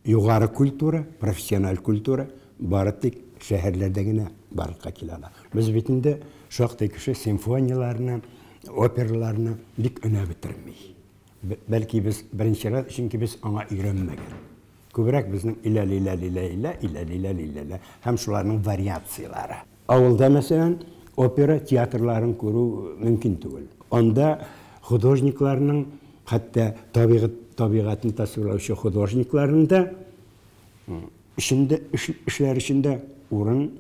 Югары культура, профессиональ культура бары тик шәһәрләрдә генә барлыкка килә ала. Без бит инде шактый кеше симфонияләрне, операларны бик өнәп бетерми. Бәлки без беренче рәт, чөнки без аңа өйрәнмәгән. Күбрәк безнең илә-лилә-лилә-илә, илә-лилә-лилә-лә һәм шуларның вариацияләре. Авылда, мәсәлән, опера театрларын күрү мөмкин түгел. Анда художникларның, хәтта табигать, табигатьне тасвирлаучы художникларның да өчен дә, эшләр өчен дә урын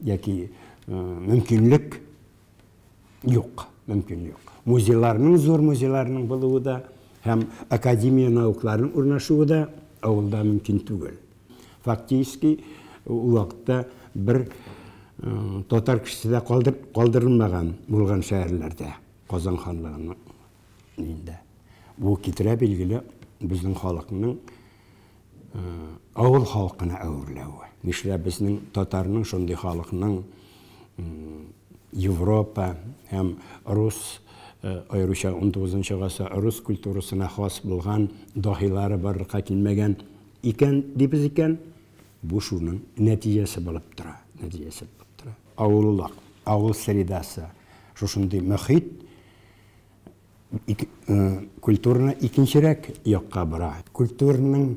яки мөмкинлек юк, мөмкин юк. Музейларның, зур музейларның булуы да һәм академия наукларының урнашуы да авылда мөмкин түгел. Фактически ул вакытта бер татар кешесе дә калдыр, калдырылмаган булган шәһәрләрдә, Казан ханлыгының инде. Бу китерә билгеле безнең халыкның авыл халкына әверелүе. Нишләп безнең татарның шундый халыкның Европа һәм рус, аеруча 19 гасыр рус культурасына хас булган даһилары барлыкка килмәгән икән дибез икән, бу шуның нәтиҗәсе булып тора, нәтиҗәсе булып тора. Авыллык, авыл средасы, шушындый мөхит культураны икенчерәк якка бора. Культураның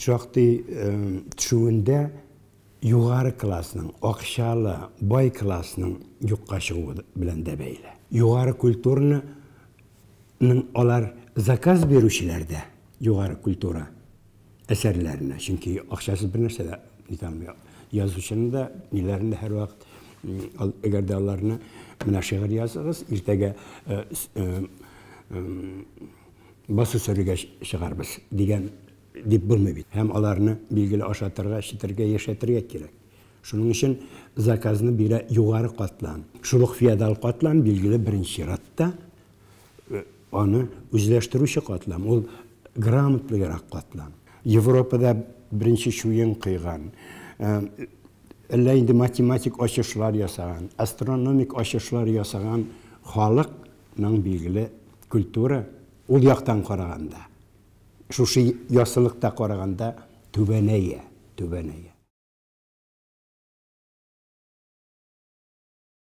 шактый төшүендә югары классның, акчалы, бай классның юкка чыгуы белән дә бәйле. Югары культураны алар заказ бирүчеләр дә югары культура әсәрләренә, чөнки акчасыз бер нәрсә дә нитә алмый. Язучының да, ниләрен дә һәрвакыт, әгәр дә аларны менә шигырь языгыз, иртәгә басу сөрергә чыгарбыз дигән дип булмый бит. Һәм аларны билгеле ашатырга, эчетергә, яшәтергә кирәк. Шуның өчен заказны бирә югары катлам. Шул ук феодал катлам билгеле беренче чиратта аны үзләштерүче катлам, ул грамотлырак катлам. Европада беренче чуен кыйган, әллә инде математик ачышлар ясаган, астрономик ачышлар ясаган халыкның билгеле культура ул яктан караганда, шушы яссылыкта караганда түбәнәя, түбәнәя.